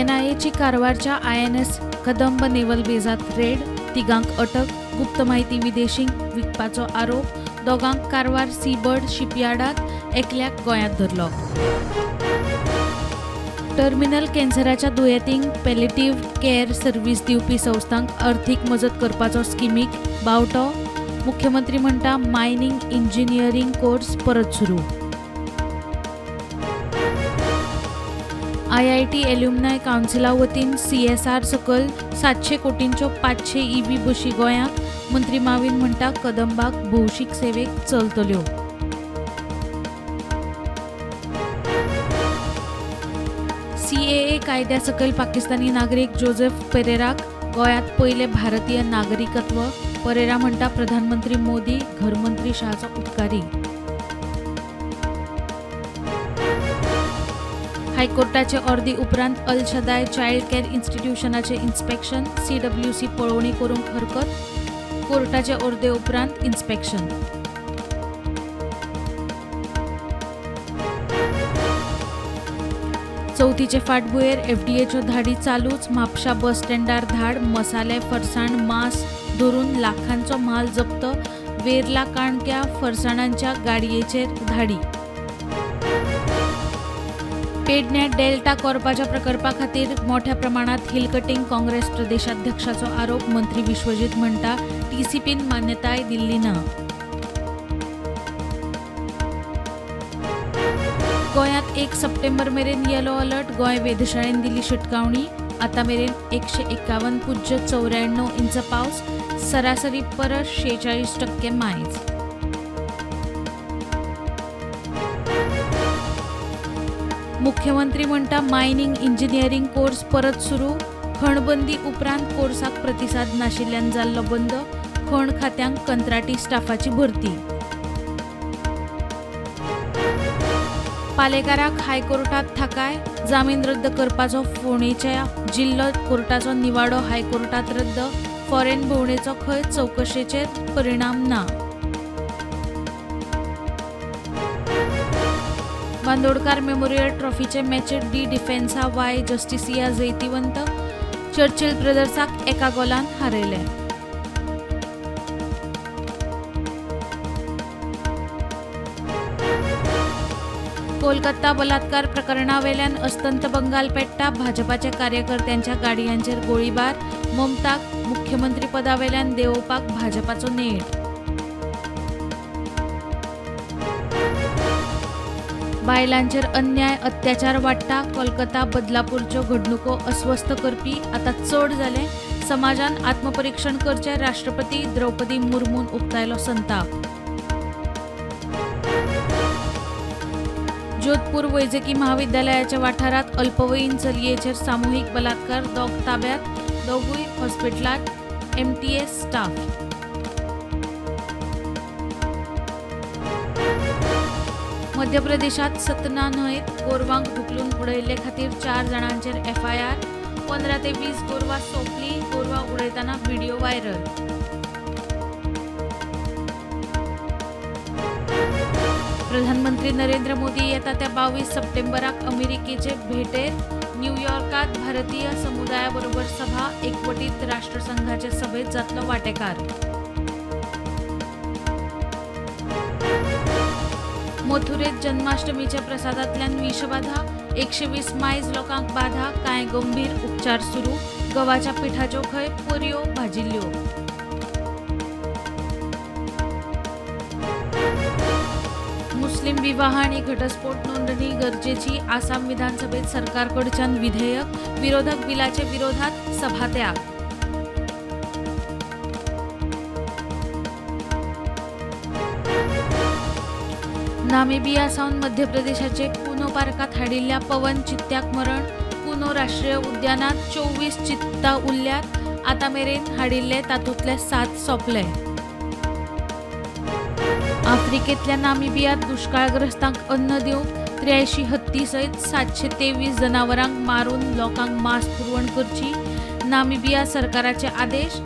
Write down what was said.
एनआयएची कारवारच्या INS Kadamba naval बेजात red, तिगांक अटक, गुप्त माहिती विदेशींक विकपाचो आरोप, दोगांक कारवार सीबर्ड शिपयार्डात, एकल्याक गोंयांत धरलो. टर्मिनल कॅन्सराच्या दुयेंतींक पॅलेटिव्ह केअर सर्व्हिस दिवपी संस्थांक अर्थीक मजत करपाचो स्किमीक बावटो, मुख्यमंत्री म्हणटा मायनिंग इंजिनियरींग कोर्स परत सुरू. आयआयटी एल्युमनाय कावन्सिला वतीन सीएसआर सकयल 700 कोटींच्यो 500 ईव्ही बशी गोंयांक, मंत्री माविन म्हणटा कदंबाक भौशीक सेवेक चलतल्यो. सीएए कायद्या सकयल पाकिस्तानी नागरीक जोसेफ पेरेराक गोंयांत पयलें भारतीय नागरिकत्व, परेरा म्हणटा प्रधानमंत्री मोदी, घरमंत्री शहाचो उपकारी. हायकोर्टाचे ऑर्दी उपरांत अल शदाय चायल्ड केअर इन्स्टिट्यूशनाचे इन्स्पेक्शन, सीडब्ल्यूसी पळोवणी करूंक हरकत, कोर्टाचे ऑर्दे उपरांत इन्स्पेक्शन. चवथीचे फाटभुंयेर एफडीएच्यो धाडी चालूच, म्हापशा बस स्टँडार धाड, मसाले, फरसाण, मांस धरून लाखांचो म्हाल जप्त, वेर्ला काणक्या फरसाणांच्या गाडयेचेर धाडी. पेडण्यां डेल्टा कॉर्पाच्या प्रकल्पा खातीर मोठ्या प्रमाणात हिल कटिंग, काँग्रेस प्रदेशाध्यक्षाचो आरोप, मंत्री विश्वजीत म्हणटा टीसीपीन मान्यताय दिल्ली ना. गोंयांत 1 सप्टेंबर मेरेन येलो अलर्ट, गोंय वेधशाळेन दिली शिटकावणी, आतां मेरेन 151.94 इंच पावस, सरासरी परस 46% मायज. मुख्यमंत्री म्हणटा मायनिंग इंजिनियरींग कोर्स परत सुरू, खणबंदी उपरांत कोर्साक प्रतिसाद नाशिल्ल्यान जाल्लो बंद, खण खात्यांक कंत्राटी स्टाफाची भरती. पालेकाराक हायकोर्टात थाकाय, जामीन रद्द करपाचो फोंडेच्या जिल्लो कोर्टाचो निवाडो हायकोर्टात रद्द, फॉरेन भोंवडेचो खंय चवकशेचेर परिणाम ना. बांदोडकार मेमोरियल ट्रॉफीचे मॅचीत डी डिफेन्सा वाय जस्टिसिया जैतिवंत, चर्चिल ब्रदर्साक 1 गोलान हारयले. कोलकाता बलात्कार प्रकरणावेल्यान अस्तंत बंगाल पेट्टा, भाजपाच्या कार्यकर्त्यांच्या गाडयांचेर गोळीबार, ममताक मुख्यमंत्रीपदावेल्यान देंवोवपाक भाजपाचो नेट. बायलांचेर अन्याय अत्याचार वाडटा, कोलकाता बदलापूरच्यो घडणुको अस्वस्थ करपी, आतां चड जालें, समाजान आत्मपरिक्षण करचें, राष्ट्रपती द्रौपदी मुर्मून उक्तायलो संताप. जोधपूर वैजकी महाविद्यालयाच्या वाठारांत अल्पवयीन चलयेचेर सामुहीक बलात्कार, दोग ताब्यात, दोगूय हॉस्पिटलांत एमटीएस स्टाफ. मध्य प्रदेशात सतना न्हंयेत गोरवांक धुकलून उडयल्ले खातीर 4 जाणांचेर एफआयआर, 15 ते 20 गोरवां सोंपली, गोरवां उडयतना व्हिडिओ व्हायरल. प्रधानमंत्री नरेंद्र मोदी येता त्या 22 सप्टेंबराक अमेरिकेचे भेटेर, न्यूयॉर्कात भारतीय समुदायाबरोबर सभा, एकवटीत राष्ट्रसंघाचे सभेत जातलो वांटेकार. मथुरेत जन्माष्टमीच्या प्रसादांतल्यान विषबाधा, 120 मायज लोकांक बाधा, कांय गंभीर, उपचार सुरू, गव्हाच्या पिठाच्यो खंय पुरयो भाजिल्ल्यो. मुस्लिम विवाह आनी घटस्फोट नोंदणी गरजेची, आसाम विधानसभेत सरकारकडच्यान विधेयक, विरोधक बिलाचे विरोधात सभात्याग. नामिबिया सावन मध्य प्रदेशाचे कुनो पार्कात हाडिल्ल्या पवन चित्त्याक मरण, कुनो राष्ट्रीय उद्यानात 24 चित्ता उरल्यात, आतां मेरेन हाडिल्ले तातूंतले 7 सोंपले. आफ्रिकेंतल्या नामिबियांत दुश्काळग्रस्तांक अन्न दिवंक 83 हत्ती सयत 723 जनावरांक मारून लोकांक मांस पुरवण करची, नामिबिया सरकाराचे आदेश,